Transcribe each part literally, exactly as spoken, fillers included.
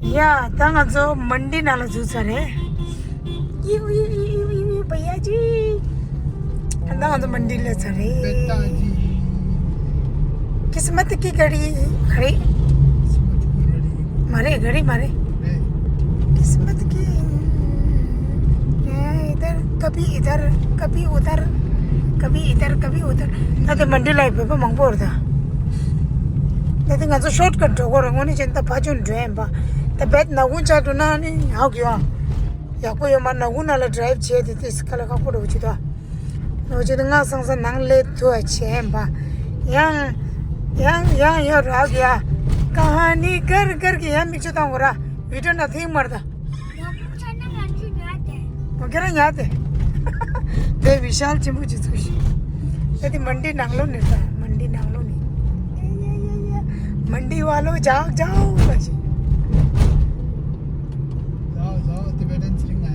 ཡ། ད་ང་ཚོ་མན་ཌི་ནང་ལ་འཛུལ་ཚར་རེད། ཡིའུ་ཡིའུ་ཡིའུ་ཡིའུ་ཡིའུ། བ་ཡ་ཇི། ད་ང་ཚོ་མན་ཌི་སླེབས་ཚར་རེད། किस्मत की घड़ी घड़ी। མ་རེད། घड़ी མ་རེད། किस्मत की, इधर कभी इधर, कभी उधर, कभी इधर कभी उधर. ད་དེ་མན་ཌི་ལ་བོད་པ་མང་པོ་རེད་ད། ད་དེ་ང་ཚོ་ཤོཊ་ཀཊ་འགྲོ་དགོས་རེད། དངོས་གནས་བྱས་ན་ད་ཕར་ཕྱོགས་འགྲོ་ཡིན་པ། ད་རྦད་ནག་ཁུང་ཆ་འགྲོ་ན་ནི་ཡག་ཡོད། ཡག་པོ་ཡོད་མ། ནག་ཁུང་ནང་ལ་ཌ་རའིབ་བྱས་དེ་དེ་དཀའ་ལས་ཁག་པོ་འགྲོ་གི་འདུག། འོ་ཅི་ད་ང་སང་ས་ནང་ལས་ཐུ་བ་ཆེན་པ། ཡང་ཡང་ཡང་ཡང་རག་ཡ། ཀ་ཧ་ནི་གར་གར་གི་ཡང་མིག་ཆུ་བཏང་གོ་ར། བི་ཌི་ཡོ་ན་ཐིག་མར་ད། ཡང་ཁུག་ཆ་ན་ང་ཆུ་ཉག་དེ། མོ་ཁྱེད་རང་ཉག་དེ། དེ་བི་ཤཱལ་ཆེན་པོ་ཅིག་ཚུགས་ཤིག། ད་དེ་མན་ཌི་ནང་ལོགས་ནས་ད། མན་ཌི་ནང་ལོགས་ནས། ཡ་ཡ་ཡ་ཡ། མན་ཌི་ཝ་ལོ་ཇའོ་ཇའོ་ལ་ཞིག། जाओ, जाओ, तिब्बतन चलेंगे।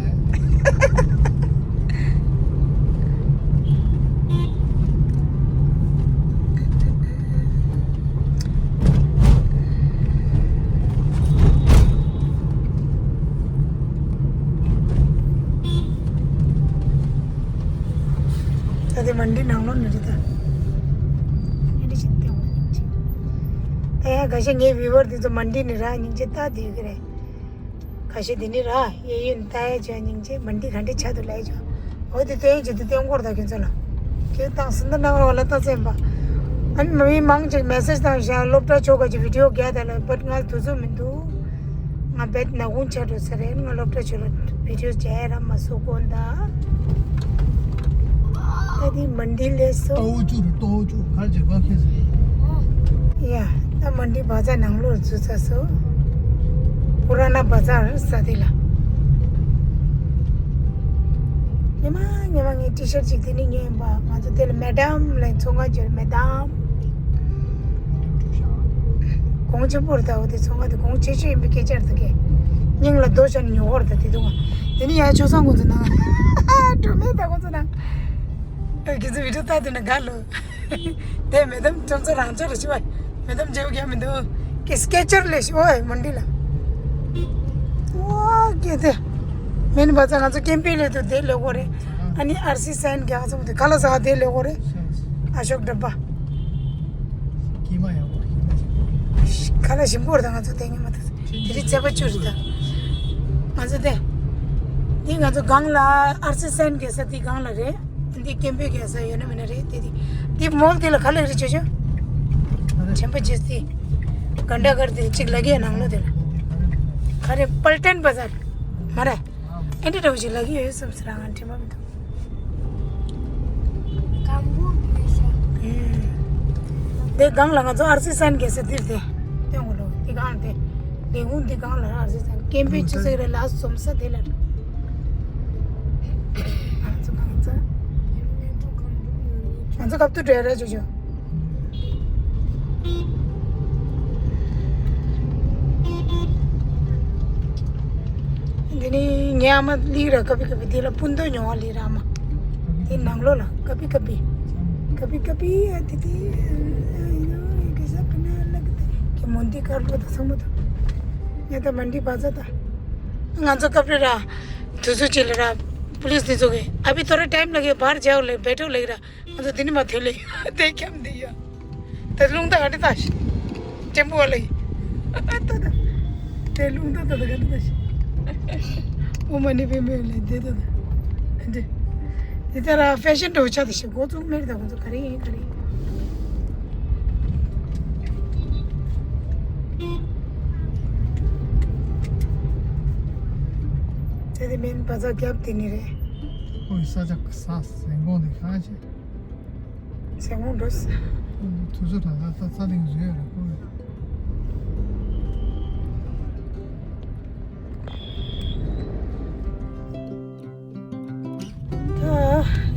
ད་དེ་མན་ཌི་ནང་ལོགས་ནས་རེད་ད། ཨེ་འདྲ་ཞིག་སྟེང་འོག་སྙིང་རྗེ། ད་ཡང་འགའ་ཤས་ངའི་བིའུ་ཝར་དེ་ཚོ་མན་ཌི་ནས་ར་སྙིང་རྗེ་ལྟ་བསྡད་ཀྱི་རེད། ཁ་ཤས་དེ་ནི་ར་གཡས་གཡོན་ལྟ་ཡ་བྱས་སྙིང་རྗེ། མན་ཌི་ག་འདྲ་ཆགས་འདུག་ལབ་ཡ་བྱས། འོ་དེ་སྟོན་ཡ་བྱས་དེ་སྟོན་སྐོར་ད་ཁྱོད་ཚོ་ལ། ཁྱེད་བཏང་སུན་དར་ནག་ར་བ་ལ་ལྟ་ཚན་པ། ཨ་ནི་མི་མང་ཅིག་མེ་སེཇ་བཏང་བཞག། སློབ་གྲྭ་ཆོ་ག་ཅིག་བི་ཌི་ཡོ་རྒྱག་དང་ལབ། བཊ་ང་དུས་ཚོད་མི་འདུག། ང་རྦད་ནག་ཁུང་ཆ་འགྲོ་ས་རེད། ང་སློབ་གྲྭ་ཆོ་ལ་བི་ཌི་ཡོ་རྒྱག་ཡ་རག་མ་སོང་དགོངས་དག། ད་དེ་མན་ཌི་སླེབས་སོང་། ཏོའུ་ཅུ་རུ་ཏོའུ་ཅུ་གར་ཇེ་གོ་ཁེ་སི། ཡ། ད་མན་ཌི་བ་ཛར་ནང་ལོགས་འཛུལ་ཚར་སོང་། པུ་ར་ན་བ་ཛར་ས་དེ་ལ། ཉི་མ་ཉི་མ་ངའི་ཊི་ཤར་ཊི་ཅིག་དེ་ནི་ཉོས་ཡིན་པ། ང་ཚོ་དེ་ལ་མེ་ཌམ་ལ་ཚོང་ཁང་བརྗོད། མེ་ཌམ། གོང་ཆེན་པོ་རེད་ད། འོ་དེ་ཚོང་ཁང་དེ་གོང་ཆེ་ཤོས་ཡིན་པའི་སྐད་ཆ་རེད་ད། ཀྱེ་སྙིང་ལ་རྡོ་བཞག་ནས་ཉོ་གོ་རེད་ད་དེ་དུང་། དེ་ནི་ཡང་ཆོས་བཟང་ཁོང་ཚོ་ནང་འགྲོ་མེད་ད་ཁོང་ཚོ་ནང་། ཨ། ཁྱེད་ཚོ་བི་ཌི་ཡོ་ལྟ་དུས་ན་དགའ་ལོ། དེ་མེ་ཌམ་ཁྱོད་ཚོ་རང་ཚོ་རེད་ཤི་བ། མེ་ཌམ་རྗེའུ་རྒྱ་མི་འདུག། ཀྱེ་སྐད་ཅོར་ལས་ཤི་བ་མན་ཌི་ལ། ཝ་ཀྱེ་དེ། མེན་བ་ཚ་ང་ཚོ་ཀེམ་པིང་ལས་དུ་དེ་ལས་གོ་རེད། ཨ་ནི་ཨར་སི་སན་རྒྱག་ཚོ་དེ་ཁ་ལ་ཟ་དེ་ལས་གོ་རེད། ཨ་ཤོག་ཌབ་པ། ཁ་ལ་ཞིམ་པོ་རེད་ད། ང་ཚོ་དེ་ངེས་མ་ཐུག། དེ་རིང་ཚེས་པ་བཅུ་རེད་ད། ང་ཚོ་དེ། འདི་ང་ཚོ་སྒང་ལ་ཨར་སི་སན་རྒྱག་ས་དེ་སྒང་ལ་རེད། འདི་ཀེམ་པིང་རྒྱག་ས་ཡོད་ན་མེད་ན་རེད་དེ་དེ། དེ་མོལ་དེ་ལ་ག་ལ་རེད་ཅོ་ཅོ། དྲན་པ་བརྗེད་སི། གྷན་དྷ་གར་དེ་གཅིག་ལ་གི་ནང་ལོགས་དེ་ལ། ག་རེ་པལ་ཊན་བ་ཛར། མ་རེད། ཨེ་འདྲ་འདྲ་བོ་ཞིག་ལ་གི་ཡོད་བསམ་སི་རང་ང་དྲན་པ་མི་འདུག། དེ་སྒང་ལ་ང་ཚོ་ཨར་སི་སན་རྒྱག་ས་དེར་དེ། དེ་ངོ་ལོ། དེ་སྒང་དེ། ལས་ཁུངས་དེ་སྒང་ལ་ཨར་སི་སན། ཀེམ་པིང་ཆུ་ཚོད་རེ་ལ་སོམ་ས་དེ་ལ། ང་ཚོ་གང་ཚ། ང་ཚོ་ཁབ་ཏུ་འདྲེ་རེ་ཅོ་ཅོ། འདི་ནི་ངའི་ཨ་མ་ལི་ར་ཀ་པི་ཀ་པི་དེ་ལ་སྤུན་ཏོ་ཉོ་བ་ལི་ར་ཨ་མ། དེ་ནང་ལོགས་ལ་ཀ་པི་ཀ་པི། ཀ་པི་ཀ་པི་ཨ་དེ་དེ། ཀི་མོན་དི་ཀར་ལོ་ད་སང་མོ་ད། ཉ་ད་མན་ཌི་བ་ཛར་ད། ང་ཚོ་ཀ་པི་ར། དུ་སུ་ཅི་ལ་ར། པུ་ལིས་དེ་ཚོ་གི་ཨ་བི་ཐོ་རེ་ཊའིམ་ལ་གི་བར་ཇའོ་ལེ་བེ་ཊོ་ལེ་ར། ང་ཚོ་དེ་ནི་མ་ཐོན་ལེ། དེ་ཁྱམ་དེ་ཡ། དེ་རླུང་རྟ་ག་འདྲ་ལྟ་ཤི། ཀྲེན་པོ་ལ་ཡི། ལྟ་ད། དེ་རླུང་རྟ་ལྟ་ད་ག་འདྲ་ལྟ་ཤི། ཨོ་མ་ནི་པེ་མེ་ལེ་དེ་ལྟ་ད། དེ། དེ་ལྟ་ར་ཕེ་ཤན་འགྲོ་ཆ་དེ་ཤི་འགོ་བཙུགས་མེར་ད་ཁོང་ཚོ་ག་རེ་ཡིན་ག་རེ་ཡིན། དེ་དེ་མེན་བ་ཛར་རྒྱབ་དེ་ནི་རེད། ཨོ་ས་ཆ་ས་ཟན་གོང་དེ་ག་ཅི། ཟན་གོང་འགྲོ་ས། དུས་ཚོད་ད་ད་ས་སྟེང་བཟོས་ཡོད་རེད་ཁོ། ད་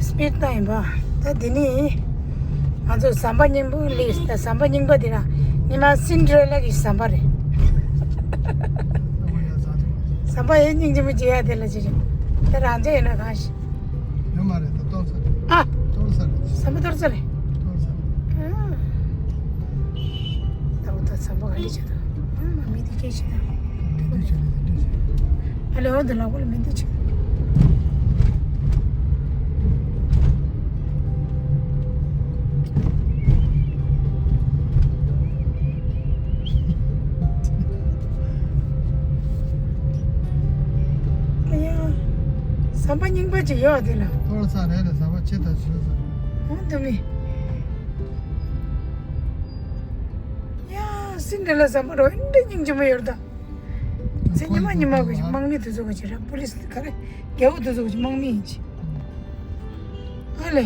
སྤིར་ཏང་ཡིན་པ། ད་འདི་ནི་ང་ཚོ་ཟམ་པ་སྙིང་པོ་ལིས། ད་ཟམ་པ་རྙིང་པ་འདི་ར་ཉི་མ་སིན་ཌི་རེ་ལ་གི་ཟམ་པ་རེད། ཟམ་པ་ཡི་སྙིང་རྗེ་མོ་བྱེད་ཡ་དེ་ལ་བྱེད་ཅིང་། ད་རང་ཅག་ཡིན་ན་གང་ཞིག། ཡོད་མ་རེད། ད་གཏོར་ས་རེད། ཨ། གཏོར་ས་རེད། ཟམ་པ་གཏོར་ས་རེད། གཏོར་ས་རེད། ཨ། ད་འོ་ད་ཟམ་པ་ག་འདྲ་བྱེད་དང་། ཨ་མ་མི་དེ་སྐད་ཆ་དང་། ཨ་ལེ་འོ་འདི་ལ་གོ་ལ་མི་འདི་ཆེ། ཨ་ཡ། ཟམ་པ་རྙིང་པ་ཅིག་ཡོད་དེ་ལ། ཐོར་ས་རེད་ལ་ཟམ་པ་ཆེ་ད་ཆེ་ས། འོ་འདི་མི། ཡ། སིན་ཌི་རེ་ལ་ཟམ་པ་རོ་འདི་སྙིང་རྗེ་མོ་ཡོད་ད། ཚེ་ཉི་མ་ཉི་མ་གི་དམག་མི་དེ་ཚོ་གི་ཕྱིར་པུ་ལིས་ག་རེ་རྒྱལ་པོ་དེ་ཚོ་གི་དམག་མི་ཡིན་ཅི། ཨ་ལེ།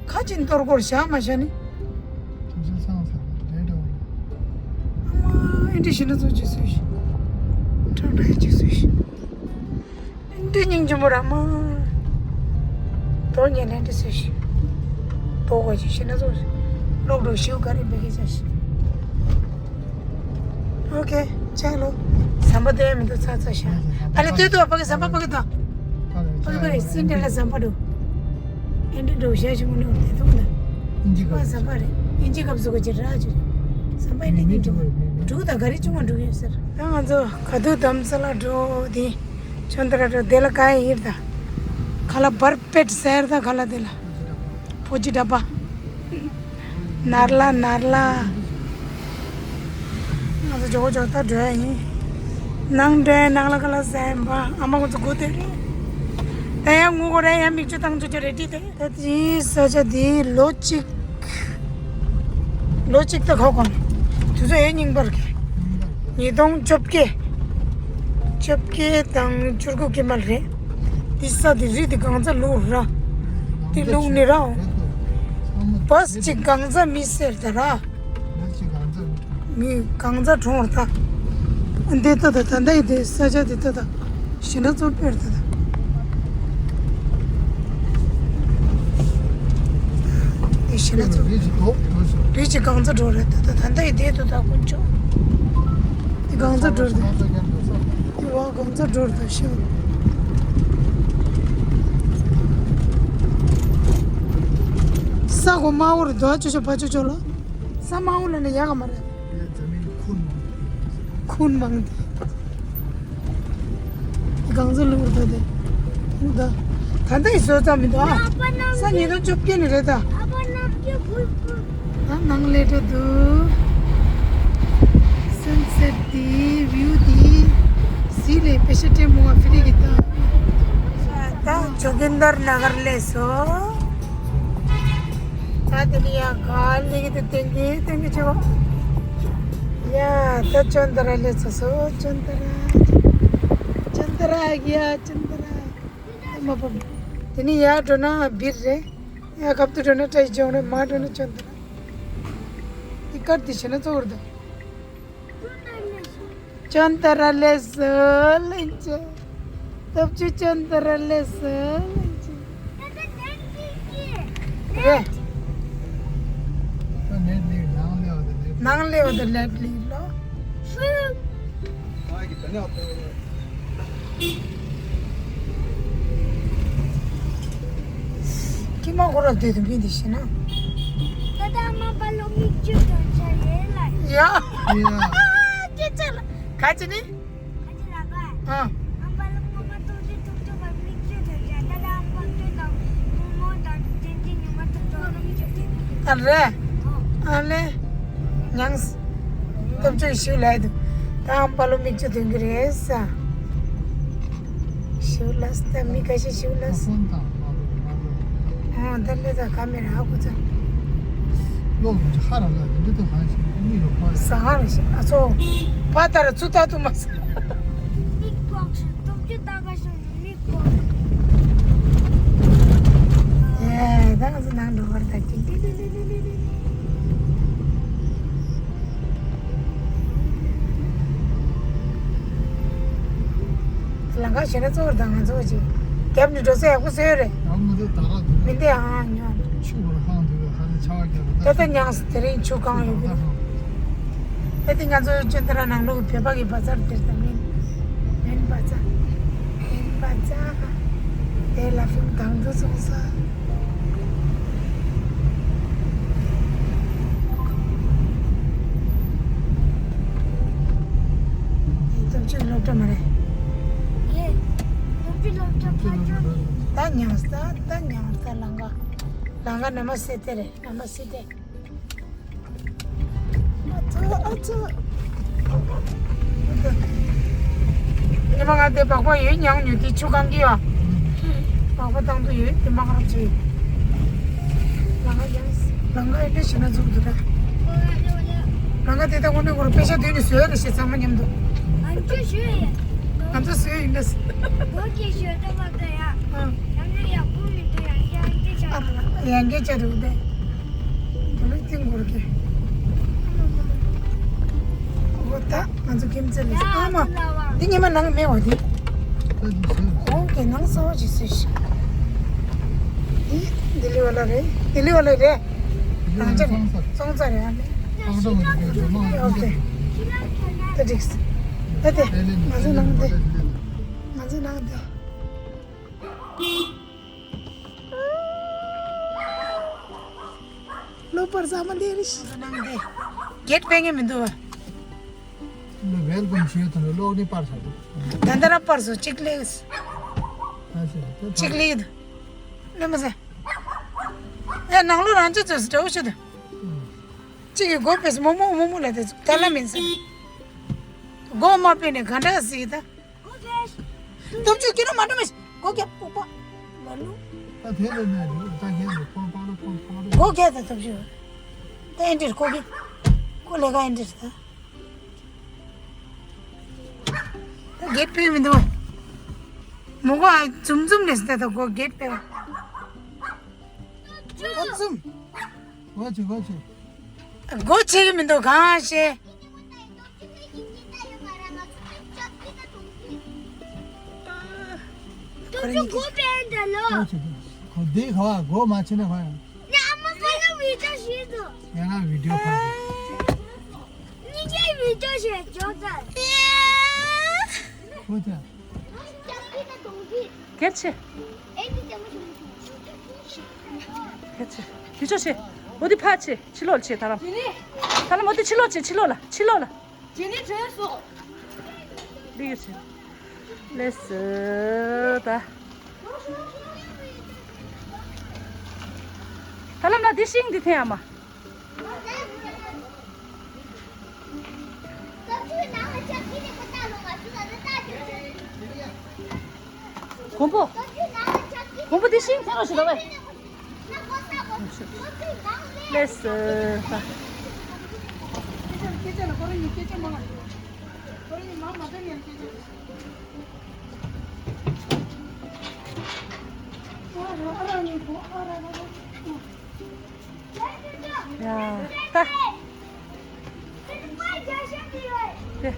ཁ་ཅིག་གཏོར་སྐོར་བཞག་མ་བཞག་ནི། དེ་ཚོ་ཚང་ས་རེད་འགྲོ། ཨ་མ་ཨེ་འདྲི་ཞིག་ན་ཚོ་ཅི་སུ་ཞིག་ཁྲང་ཁྲང་ཅི་སུ་ཞིག་འདི་སྙིང་རྗེ་མོ་ར་མ། དོ་ཉན་ལན་འདི་སུ་ཞིག་དོ་གོ་ཞིག་ཤི་ན་ཚོ་ལོག་འགྲོ་ཤིའུ་ག་རེ་འབད་གི་ཅི་ཞིག་ཨོ་ཁེ། ཆེ་ལོ། ཟམ་པ་དེ་མི་འདུག་ཚ་ཚ་ཤ། ཨ་ལེ་ལྟོས་ཏོ་ཕ་གི་ཟམ་པ་ཕ་གི་ཏོ། ཕ་གི་ཕ་གི་སིན་ཌི་རེ་ལ་ཟམ་པ་འགྲོ། ཨེ་འདྲ་འགྲོ་ཤ་ཞིག་མོ་ནི་འོ་དེ་ཐུག་ན། ཨིན་ཇི་ཕ་གི་ཟམ་པ་རེད། ཨིན་ཇི་སྐབས་སུ་གོ་ཅི་ར་ཅི། ཟམ་པ་ཨེ་འདྲ་ཉིན་འགྲོ་འགྲོ་ད་ག་རེ་ཅུང་མ་འགྲོ་ཡོད་ཟེར། ད་ང་ཚོ་ག་དུས་དམ་ས་ལ་འགྲོ་དེ། ཆོན་ཏ་ར་འགྲོ་དེ་ལ་ག་ཡིན་ད། ག་ལ་བར་པེད་ཟེར་ད་ག་ལ་དེ་ལ། ཕོ་ཅི་འདྲ་པ། ནར་ལ་ནར་ལ། ང་ཚོ་ཇོ་བོ་ཇོ་ཏ་འགྲོ་ཡ་ཡིན། ནང་འགྲོ་ཡ་ནང་ལ་ག་ལ་ཟ་ཡིན་པ་ཨ་མ་ཁོ་ཚོ་སྒུག་དེ་རེད། ད་ཡང་ངུ་གོ་རེད་ཡང་མིག་ཆུ་བཏང་ཆོ་ཆོ་རེད་དྲིས་དེ། ད་དེའི་ས་ཆ་དེའི་ལོ་གཅིག་ལོ་གཅིག་ད་ཁ་གོང་དུས་ཚོད་ཡས་རྙིང་པར་གི་ཉིས་སྟོང་བཅོ་བརྒྱད། བཅོ་བརྒྱད་དང་བཅུ་དགུ་ཀྱི་མལ་རེད། འདི་ས་དེ་རི་དེ་གང་ཚ་ལུག་ར། དེ་ལུག་ནི་ར། བས་ཅིག་གང་ཚ་མི་སེར་ད་ར། མི་གང་ཚ་གྲོང་བར་ད། འདི་ལྟ་ད་ད་ལྟ་ཡི་དེ་ས་ཆ་དེ་ལྟ་ད། ཞི་ན་ཚོ་དཔེར་ད་ད། དེ་ཞི་ན་ཚོ། རི་ཅི་གང་ཚ་འགྲོ་རེད་ད་ད་ད་ལྟ་ཡི་དེ་ལྟ་ད་དཀོན་མཆོག་དེ་གང་ཚ་འགྲོ་རེད། དེ་བ་གང་ཚ་འགྲོ་རེད་ད་ཤི། ས་གོ་དམའ་བོ་རེད་ད་ཅོ་ཅོ་ཕ་ཅོ་ཅོ་ལ། ས་དམའ་བོ་ལ་ནི་ཡག་ག་མ་རེད། ཁུན་མང་དེ། གང་ཚོད་ལུག་རེད་དེ། ལུག་ད། ད་ལྟ་ཡི་བཟོ་ཙམ་མི་འདུག་ཨ། ས་ཉིས་སྟོང་བཅོ་བརྒྱད་ནས་རེད་ད། ད་ནང་ལས་འགྲོ་འདུག་སན་སེཊ་དེ་བིའུ་དེ། ཟི་ལས་པེ་ཤ་ཏྲེ་མོ་བ་ཕི་རི་གི་ད། ད་ཇོ་གིན་དར་ན་གར་ལས་སོ། ད་དེ་ནི་ཡང་ག་ལེ་གི་དེ་ཏེང་གི་ཏེང་གི་ཆེ་བ། ཡ་ད་ཅོན་ཏ་ར་ལེ་ཚོ་སོ་ཅོན་ཏ་ར། ཅོན་ཏ་ར་གི་ཡ་ཅོན་ཏ་ར། མ་པ། དེ་ནི་ཡ་འགྲོ་ན་བིར་རེད། ཡ་ཁབ་ཏུ་འགྲོ་ན་ཏྲའི་ཇོང་རེད་མ་འགྲོ་ན་ཅོན་ཏ་ར། དེ་ཀར་དེ་བྱས་ན་གཙོ་བོར་འདུག་ཅོན་ཏ་ར་ལེ་སོ་ལེན་ཅེ། སྟོབས་ཆུ་ཅོན་ཏ་ར་ལེ་སོ་ལེན་ཅེ། རེད། ནང་ལེ་བ་དང་ལེབ་ལི་ལོ། ཀི་མ་གོ་ར་དེ་དུ་མི་འདི་ཤེ་ན། ད་ལྟ་མ་པ་ལོ་མིག་ཆུ་དོན་ཆ་ཡེ་ལ། ཡ། ཡ། སྐད་ཆ་ལ། ག་ཅི་ནི། ཨ། ཨ་རེ། ཨ་ལེ། ཉང་། སྟོབས་ཆུ་ཞུ་ལ་དུ། ད་ཨམ་པ་ལོ་མིག་ཆུ་ཐོན་གི་རེད་ས། ཞུ་ལ་སྟབས་མི་ཁ་ཤས་ཞུ་ལ་ས། ཨོ་ད་ལེ་ད་ཀ་མེ་ར་ཧ་གོ་ཚ། ལོག་ཧ་ར་ལ་འདི་ཏུ་ཧ་ཞིག་མི་ལོ་པ། ས་ཧ་ར་ཞིག་ཨ་ཚོ། པ་ད་ར་ཚུ་ད་དུ་མ་ས། མིག་ཀོག་ཤིག་སྟོབས་ཆུ་ད་ག་ཤོ་མིག་ཀོག་ཡེ་ད་ང་ཚོ་ནང་འགྲོ་བར་ད་ཅིག་ཏི་ཏི་ཏི་ཏི་ཏི་ཏི། ལམ་ཁ་ཞེ་ན་གཙོ་བོར་དང་ང་ཚོ་ཅིག་རྒྱབ་ནས་འགྲོ་ས་ཡག་པོ་བཟོས་རེད། ཡང་མི་འདུག་ད་ར་འདུག་མི་འདི་ཨང་ཉོ། ཆུ་བར་ཧང་འདུག་ཧ་ལས་ཆ་བ་རྒྱབ་ད་ད་ཉངས་དེ་རིང་ཆུ་གང་ཡོད་གི་རེད། ད་དེ་ང་ཚོ་ཅོན་ཏ་ར་ནང་ལོགས་བོད་པ་གི་བ་ཚར་དེར་དང་མིན། མིན་པ་ཙ། མིན་པ་ཙ། དེ་ལ་ཕིང་དང་དུ་སོང་ས། དེ་ཙམ་ སློབ་གྲྭ་མ་རེད། ཡེ། སློབ་གྲྭ་སློབ་གྲྭ་ཕར་ཕྱོགས་ནས། ད་མྱངས་ད་ད་མྱངས་ད་ལམ་ཁ། ལམ་ཁ་ན་མ་སེ་ཏེ་རེད། ན་མ་སེ་ཏེ། ཨ་ཙི་ཨ་ཙི། ཉི་མ་ང་དེ་སྦག་སྦག་ཡོད་མྱངས་མྱོང་དེ་ཆུ་གང་གི་ཡོད། སྦག་སྦག་བཏང་དུ་ཡོད་དེ་མ་ཁ་ར་ཚོས། ལམ་ཁ་ཡང་ལམ་ཁ་ཨེ་འདྲ་ཞིག་ན་འཛུགས་འདུག་ད། ལམ་ཁ་དེ་ད་དངོས་གནས་ཁོ་ར་པེ་ཤ་དུས་ནས་བཟོས་རེད་ཞེས་ཚང་མ་མཉམ་དུ། ང་ཚོ་བཟོས་ཡིན་ད། ཨ། ཡང་སྐད་ཆ་རུ་དེ། འདི་ལོ་ཏིང་འགོར་གི། འོ་ད་ང་ཚོ་ཁྱིམ་མཚེས་ལ་ཨ་མ། འདི་ཉི་མ་ནང་མེད་བ་འདི། ཨོ་ཀེ་ནང་གསར་བ་ཅིག་བཟོས་ཤིག་འདི་ལྡི་ལི་ཝ་ལ་རེད། ལྡི་ལི་ཝ་ལ་རེད། རང་ཅག་རེད། སོང་ཙང་རེད་ཨ་ནི། ཨོ་ཀེ། ད་འགྲིག་སོང་། ད་དེ་ང་ཚོ་ནང་དེ། ང་ཚོ་ནང་དེ། གློ་བུར་ཟ་མ་འདི་རེད་ཤི་ནང་དེ། གེད་ཕེབས་ངེས་མི་འདུག་བ། ལོ་ཝེལ་ཀམ་ཞུས་ཐོན་ལོག་ནི་པར་ས་འདུག་ད་ལྟ་ར་པར་སོ་གཅིག་ལེགས། ཨ་ཤེ་ད་གཅིག་ལེགས་འདུག་ལེ་མ་ཟེ། ཡ་ནང་ལོ་རང་ཅི་ཚོས་འདྲ་བོ་ཤི་འདུག་གཅིག་གི་སྒོ་ཕེབས་མོ་མོ་མོ་མོ་ལ་དེ་ཚོ་ད་ལ་མིན་ས། སྒོ་མ་ཕེབས་ནས་ག་འདྲ་ཟིག་ད། སྟོབས་ཆུ་ཁྱེད་རང་མ་འགྲོ་མི་ཤེས། སྒོ་རྒྱབ་སྤོག་པ། མ་ལུ། ད་དེ་ལས་མེད་རེད། ད་ངས་ནི་ཁོང་པ་ལོ་ཁོང་པ་ལོ། སྒོ་རྒྱབ་དང་སྟོབས་ཆུ། ད་ཨེ་འདྲི་སྒོ་གི། སྒོ་ལས་ཀ་ཨེ་འདྲི་ད། ད་གེད་ཕེབས་མི་འདུག་མོ་གོ་ཨ་འཛུམ་འཛུམ་ནས་ད་ད་སྒོ་གེད་ཕེབས། ཨ་འཛུམ། སྒོ་ཕྱེ་སྒོ་ཕྱེ། སྒོ་ཕྱེ་གི་མི་འདུག་གང་ཤེས། ཁོ་རང་གཉིས་ཀྱིས། ཁོ་འདི་ཁ་བ་སྒོ་མ་ཕྱེ་ན་ཁོ་ཡང་། ཡང་ན་བི་ཌི་ཡོ་ཁ། ཁོ་ཚ། སྐད་ཆེ། སྐད་ཆེ། དེ་ཆོག་ཆེ། འོ་དེ་ཕར་ཆེ། ཕྱི་ལོགས་ལ་ཆེ་ཐར་ལམ། ཐར་ལམ་འོ་དེ་ཕྱི་ལོགས་ཆེ། ཕྱི་ལོགས་ལ། ཕྱི་ལོགས་ལ། ཇེ་ནི་བྲོས་སོང་། ལིའུ་ཆེ། ལེས་ད། ཐར་ལམ་ལ་དེ་ཤིང་འདི་འཐེན་ཡ་མ། གོང་པོ། གོང་པོ་འདི་ཤིང་འཐེན་རོགས་ཞུ་དང་བས། ལེས། ཡ། ད། དེ།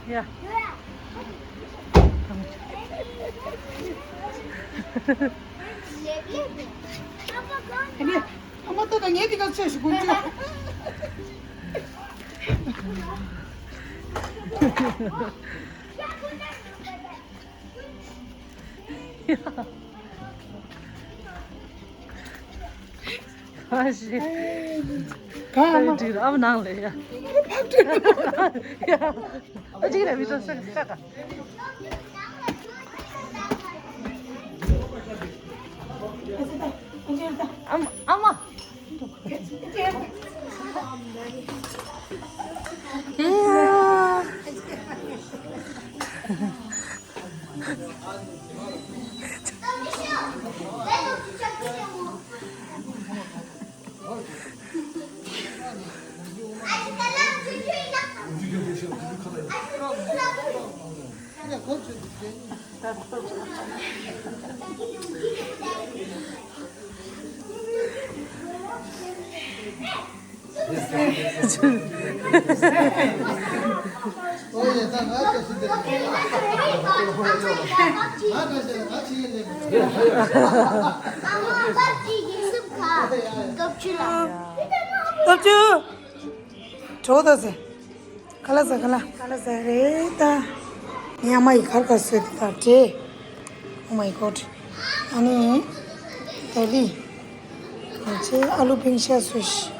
ཡ། ཨ་མ་ད་ད་ངས་དེ་ག་ཚོད་ཞིག་དགོངས་ཆོག་ཨ་ཤི། གང་ཨ་མ། ཨ་ནང་ལས་ཡ། ཕག་གྲུ། ཡ། ཨ་ཅིག་རེ་མི་ཏོ་སེ་ཀ། ཨ་མ། ཨ་མ། ཡ། སྟོབས་ཆུ། གྲོགས་དང་ཟེར། ཁ་ལག་ཟ་ཁ་ལག་ཁ་ལག་ཟ་རེད་ད། ངའི་ཨ་མ་ཡིས་གར་གར་བཟོས་ཏེ་ད་སྤྲད། Oh my god. ཨ་ནི། ད་ལི། ཁོ་ཚོས་ཨ་ལུ་པིང་ཤ་བཟོས་ཤིག་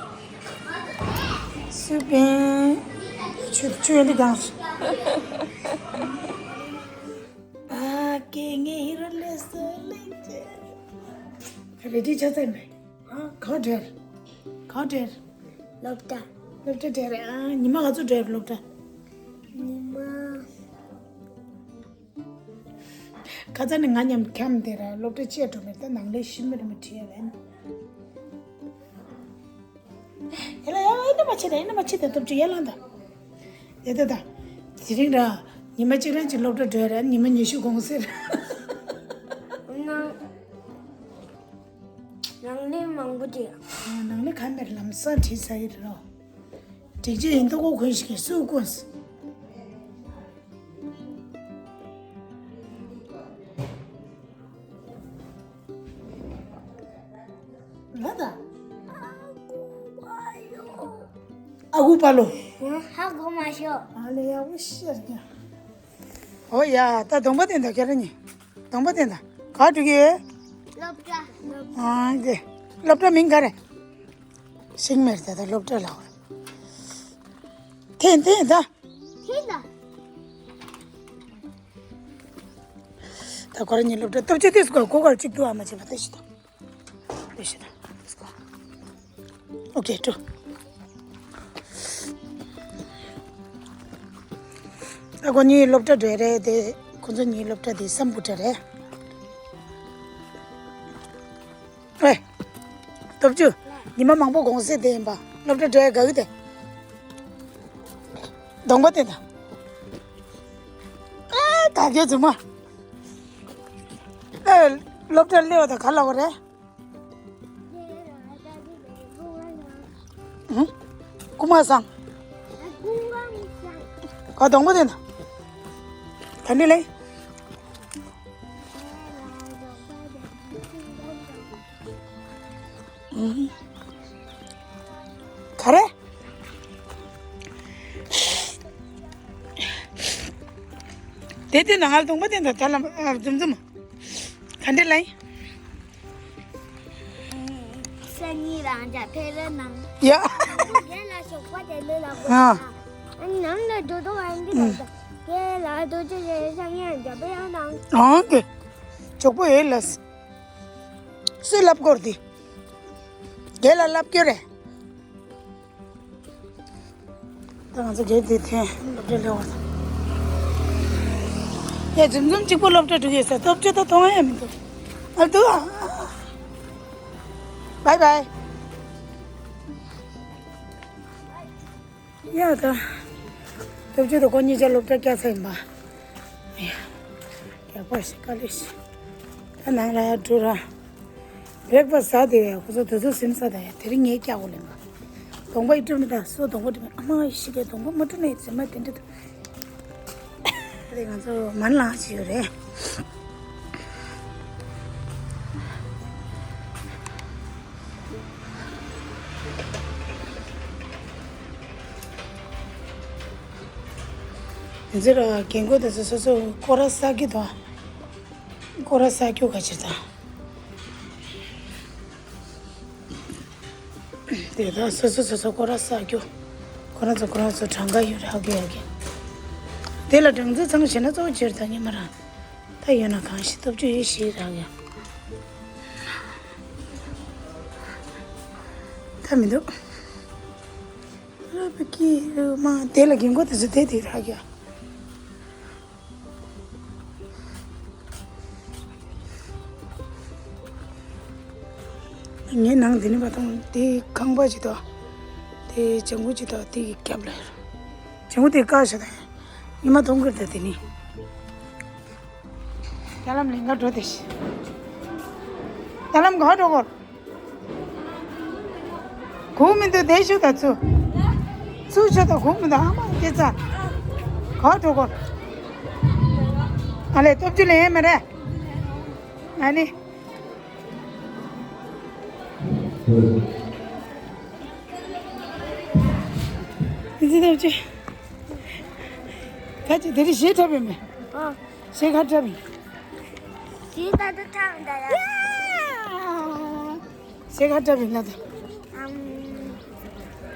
སུ་པིང་། ཆུ་ཆུ་ཡོད་འདི་གང་། ཨ་ཀེ་ངའི་ཧི་རོ་ལས་སོ་ལེན་ཅེ། རེ་ཌི་ཆགས་ཚར་མེད། ཨ་གང་བྲེལ། གང་བྲེལ། སློབ་གྲྭ། སློབ་གྲྭ་བྲེལ་རེད། ཨ་ཉི་མ་ག་ཚོད་བྲེལ་སློབ་གྲྭ། ཉི་མ། ཁ་ཚ་ནི་ང་མཉམ་འཁྱམས་དེ་ར་སློབ་གྲྭ་བཅད་འགྲོ་མེད་ད་ནང་ལས་ཤི་མི་རུ་མི་ཁྲིད་ཡ་ལན། ཡ་ལ་ཡ་ཨེ་ན་མ་ཆེ་ད་ཨེ་ན་མ་ཆེ་ད་སྟོབས་ཅིག་ཡ་ལང་ད། ཡ་ད་ད། དེ་རིང་ར་ཉི་མ་གཅིག་རང་གཅིག་སློབ་གྲྭ་འགྲོ་ཡ་ར་ཉི་མ་ཉི་ཤུ་གོང་ཟེར། ནང་ནང་ནས་མང་པོ་བྲིས། ནང་ནས་ག་མེར་ལམ་སང་བྲིས་ས་ཡི་རེད་རོ། སྒྲིག་ཆས་ཡིན་ཏོ་གོ་གོན་ཞིག་གིས་སུ་གོན། ང་ད། ཨ་ཁུ་པ་ལོ། ཧ་གོ་མ་ཤོག་ཨ་ལེ་ཡ་འུ་ཤེར་ཀྱང་། ཨོ་ཡ་ད་གདོང་པ་བསྟན་ད་ཁྱེད་རང་གཉིས། གདོང་པ་བསྟན་ད་ག་འགྲོ་གི་ཡོད། སློབ་གྲྭ། ཨ་དེ། སློབ་གྲྭ་མིང་ག་རེ། ཤིང་མེར་ད་ད་སློབ་གྲྭ་ལ་འོ། འཐེན་འཐེན་ད། འཐེན་ད། ད་ཁོ་རང་གཉིས་སློབ་གྲྭ་སྟོབས་ཆེ་ཏིས་གོ་གོ་གར་གཅིག་ཏུ་ཨ་མ་བྱེད་པ་ལྟ་ཞིག་དང་། ལྟ་ཞིག་དང་། ཨོ་ཀེ་ཀྲུ། ད་ཁོ་གཉིས་སློབ་གྲྭ་འགྲོ་རེད་དེ། ཁོ་ཚོ་གཉིས་སློབ་གྲྭ་དེ་སམ་བྷོ་ཊ་རེད། ཨེ། སྟོབས་ཆུ། ཉི་མ་མང་པོ་གོང་སེ་དེ་ཡིན་པ། སློབ་གྲྭ་འགྲོ་ཡ་དགའ་གི་དེ། གདོང་པ་དེ་དང་། ཨེ་ག་གེ་རྫུན་མ། ཨེ་སློབ་གྲྭ་སླེབས་པ་དང་ག་ལ་བ་རེད། ཨུ། སྐུ་མ་སང་། ག་གདོང་པ་དེ་དང་། ག་འདྲི་ལེ། ག་རེ། དེ་དེ་ནང་ལ་གདོང་པ་དེ་འདྲ་ད་ལམ་ཨ་འཛུམ་འཛུམ། ག་འདྲ་ལ་ཡིན། སང་ཉིན་རང་ཅག་ཕེ་རེ་ནང་། ཡ། རྒན་ལགས་ཞོགས་པ་དེ་ལོས་ལ་གོ། ཨ། ཨ་ནང་ལ་འགྲོ་དོ་ཨ་འདི་ལ་ད། རྒན་ལགས་དོ་ཅི་རེད་སང་ཉིན་རྒྱབ་ཡང་དང་། ཨང་གི། ཞོགས་པ་ཡོད་ལ། སུས་ལབ་སྐོར་དེ། རྒན་ལ་ལབ་སྐྱོ་རེད། ད་ང་ཚོ་རྒན་དེ་ཐེན་སློབ་གྲྭ་སླེབས་པ་དང་། ཡ་འཛུམ་འཛུམ་གཅིག་པོ་སློབ་གྲྭ་འགྲོ་གི་ཡོད་ས་སྟོབས་ཆུ་ད་མཐོང་ཡ་མི་འདུག་ཨ་འདུག་ཨ། བའི་བའི། ཡ་ད། སྟོབས་ཆུ་དང་ཁོ་གཉིས་ཆ་སློབ་གྲྭ་བསྐྱལ་ཚར་ཡིན་པ། ཡ། རྒྱགས་པ་ཞིག་དཀའ་ལས་ཤིག་ད་ནང་ལ་ཡར་འགྲོ་ར། བྷི་རེག་ཕ་སི་ཟ་དེ་ཡ་ཁོ་ཚོ་དུས་ཚོད་ཟིན་ས་དང་ཡ་དེ་རིང་ངས་བསྐྱལ་དགོས་ལེན་པ། གདོང་པ་ཡི་སྤྲོད་མི་དང་སོ་གདོང་པ་སྤྲོད་མི་ཨ་མ་ཡི་ཤི་ཀའི་གདོང་པ་མ་སྤྲོད་ནས་ཟིན་མ་དེ་འདྲ་དང་། དེ་ང་ཚོ་མར་ལངས་བྱས་ཡོད་རེད། དེ་ཚོ་ར་རྒན་རྒོན་དེ་ཚོ་སོ་སོ་སྐོར་ར་ས་རྒྱུ་དང་། སྐོར་ར་ས་རྒྱུ་ག་ཅིག་དང་། དེ་དག་སོ་སོ་སོ་སོ་སྐོར་ར་ས་རྒྱུ། ཁོ་རང་ཚོ་ཁོ་རང་ཚོ་གྲངས་ཀ་ཡོད་ར་རྒྱུ་ཡ་གི། དེ་ལ་སྦྲང་རྩི་ཚང་བྱས་ན་གཙོ་བོ་ཅིག་རེད་ད་ཉི་མ་རང་། ད་ཡོད་ན་གང་ཞིག་སྟོབས་ཆུ་ཡེ་ཤེས་རག་ཡ། ད་མི་འདུག་ར་བ་ཀི་རུ་མ་དེ་ལ་རྒན་རྒོན་དེ་ཚོ་དེ་དེ་རག་ཡ། ངའི་ནང་འདི་ནི་བ་དང་དེ་ཁང་པ་ཅིག་དང་། དེ་ལྗང་གུ་ཅིག་དང་དེ་གི་རྒྱབ་ལ་ཡོད། ལྗང་གུ་དེ་བཀག་བཞག་དང་། ཉི་མ་མཐོང་གི་རེད་ད་དེ་ནི། ད་ལམ་ལིང་ག་འགྲོ་དེ་ཤི། ད་ལམ་ག་འགྲོ་གོ། གུང་མི་འདུག་བསྡད་ཤོག་ད་ཚུར། ཚུར་ཤོག་ད་གུང་མི་འདུག་ཨ་མ་སྐྱེ་ཚ། ག་འགྲོ་གོ། ཨ་ལས་སྟོབས་ཆུ་ལེན་མ་རེད། ཨ་ནི། ཨི་ཙི་སྟོབས་ཆུ། ད་ཅི་དེ་རིང་གཞས་འཁྲབ་ཡོད་མེད། ཨ། གཞས་ག་འཁྲབ་ཡིན། གཞས་ད་ད་འཁྲབ་ད་ཡ། གཞས་ག་འཁྲབ་ཡིན་ལ་ད། ཨམ།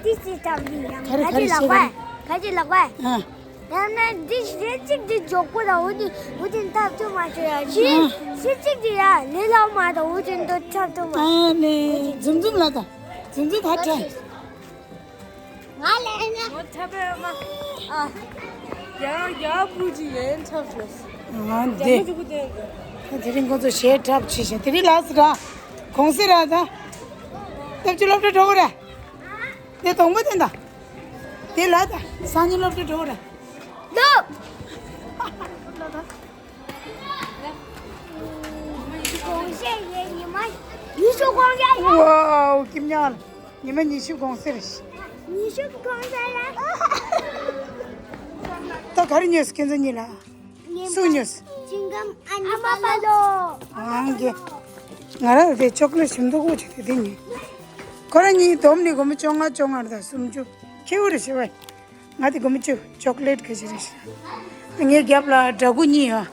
ཏི་ཙི་འཁྲབ་ཡིན་ཡང་ག་རེ་ག་རེ་གཞས་ག་རེ། ག་ཅི་ལགས་པས། ཨ། ཡང་ན་འདི་རེ་གཅིག་འདི་འཇོག་པོ་དང་འོ་འདི་འོ་འདི་འཐབ་ཐུབ་མ་བྱུང་ཡ་ཅི། ཨ། རེ་གཅིག་འདི་ཡ་ལས་ལ་མ་དང་འོ་འདི་འདི་འཐབ་ཐུབ་མ། ཨ་ནི་འཛུམ་འཛུམ་ལ་དང་འཛུམ་འཛུམ་ད་དྲན། ང་ལས་ན། ང་འཐབ་པའི་མ། ཨ། ཡང་ཡང་བུ་ཅི་ཡན་འཐབ་བྱོས། ཨ་འདི། ད་དེ་རིང་ཁོ་ཚོ་གཞས་འཁྲབ་བྱེད་བཞིན་དེ་རིང་ལགས་སུ་ར། གོང་སེ་ར་ད། སྟབས་ཅི་སློབ་གྲྭ་འགྲོ་གི་རེད། དེ་དོང་པོ་དེ་འདྲ། དེ་ལ་ད་སང་ཉིན་སློབ་གྲྭ་འགྲོ་ར། ལོ། གོང་ཞེས་ཡེ་ཉི་མ་ཉི་ཤུ་གོང་ཞེས་ཡེ། ཝའོ་ཀིམ་ཉག་ལ་ཉི་མ་ཉི་ཤུ་གོང་ཟེར། ཉི་ཤུ་གོང་ཟེར་ལ། ད་ག་རེ་ཉོས་སུ་ཁྱེད་ཚོ་གཉིས་ལ། སུ་ཉོས། ཅིང་ཀམ་ཨ་ནི་ཨ་མ་པ་ལོ། ཨང་གི། ང་རང་དེ་ཅོག་ལེ་ཞིམ་མདོག་པོ་ཅིག་དེ་དེ་ཉོས། ཁོ་རང་གཉིས་བསྡོམས་ནས་སྒོར་མོ་བཅོ་ལྔ་བཅོ་ལྔ་དང་སུམ་ཅུ། ཁེའུ་རེ་ཞེ་བས། ང་དེ་སྒོར་མོ་བཅུ་ཅོག་ལེ་ག་ཞིག་རེ་ཞེ། ངའི་རྒྱབ་ལ་འདྲ་སྐུ་གཉིས་ཡོད།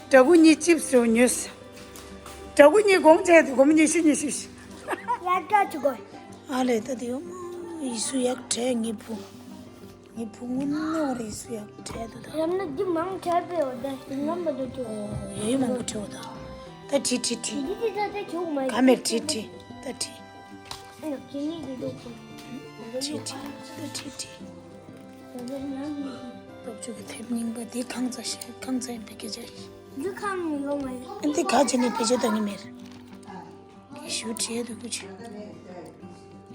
འདྲ་སྐུ་གཉིས་ཅིབ་སི་རེ་ཉོས། འདྲ་སྐུ་གཉིས་གོང་ཆེ་དེ་སྒོར་མོ་ཉི་ཤུ་ཉི་ཤུ་ཞིག་ཡག་ག་ཅི་གོ། ཨ་ལས་ད་དེ་ཡོད་མོ་ཡིག་གཟུགས་ཡག་བྲལ་ངའི་བུ། ངའི་བུ་དངོས་གནས་བར་ཡིག་གཟུགས་ཡག་བྲལ་འདུག་ད། ཡང་ན་འདི་མང་ཆར་པའི་འོ་ད་ངམ་པ་འདུག་ཅོ། ཨོ་ཡ་ཡོད་མང་པོ་བྲལ་འོ་ད། ད་བྲིས་བྲིས་བྲིས། འདི་འདི་ད་ད་ཆོག་མ་ག་མེད་བྲིས་བྲིས་ད་བྲིས། ཨ་ཡ་ཁྱེད་གཉིས་འདི་འདུག་ཅོ། བྲིས་བྲིས་ད་བྲིས་བྲིས། ད་ད་ཡང་འདི་སྟོབས་ཆུ་གི་དེབ་རྙིང་པ་འདི་གང་ཚ་ཞིག་གང་ཚ་ཡིན་པའི་སྐད་ཆ་ཡིན། འདི་གང་ཡོད་མ་ཡིན། འདི་ག་བྱས་ནས་བེད་སྤྱོད་གཏོང་གི་མེད། ཡེ་ཤུ་བྲིས་འདུག་གུ་ཆུ།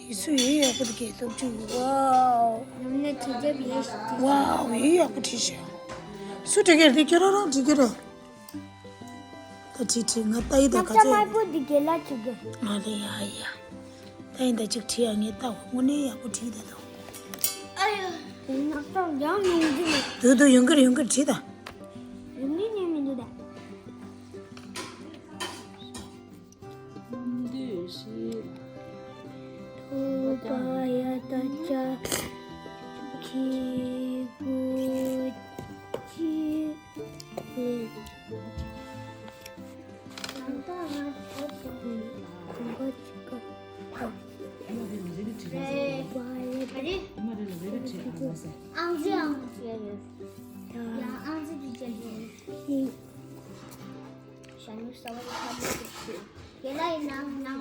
ཡེ་སུ་ཡོད་ཡག་པོ་འདུག་གས་སྟོབས་ཆུ། ཝའོ། ཡང་ན་དྲི་རྒྱབ་ཡེ་ཤུ་བྲིས། ཝའོ་ཡོད་ཡག་པོ་བྲིས་ཤག་སུ་བྲིས་གས་རེད། ཁྱོད་རང་རང་བྲིས་གས་རེད། ད་བྲིས་བྲིས་ང་ལྟ་ཡི་ད་ག་ཚོད། དམར་པོ་འདི་གས་ལ་བྲིས་གས། ང་ལ་ཡ་ཡ། ད་ཡིན་ད་ཅིག་བྲིས་ཡ་ངས་ལྟ་འོ་དངོས་གནས་ཡག་པོ་བྲིས་ད་དོ། ཨ་ཡ། ནག་ཚང་ཡང་ཡོང་གི་མེད། དུ་དུ་ཡོང་གི་རེད་ཡོང་གི་རེད་བྲིས་ད། ཡོང་གི་ནི་མི་འདུག་ད། འདུས་ཤིག་ཐུབ་པ་ཡ་ད་ཅག་གི་གུ་ཅི་ལེ། ཨང་ཅི་ཨང་ཅི་ཡ་ཡོད། ཡ་ཨང་ཅི་དུ་ཅི་ཡོད། ཞྭ་སྨྱུག་གསར་པ་དེ་ཁ་མོ་དེ་ཁྱེར། དེ་ལ་ཡི་ནང་ནང་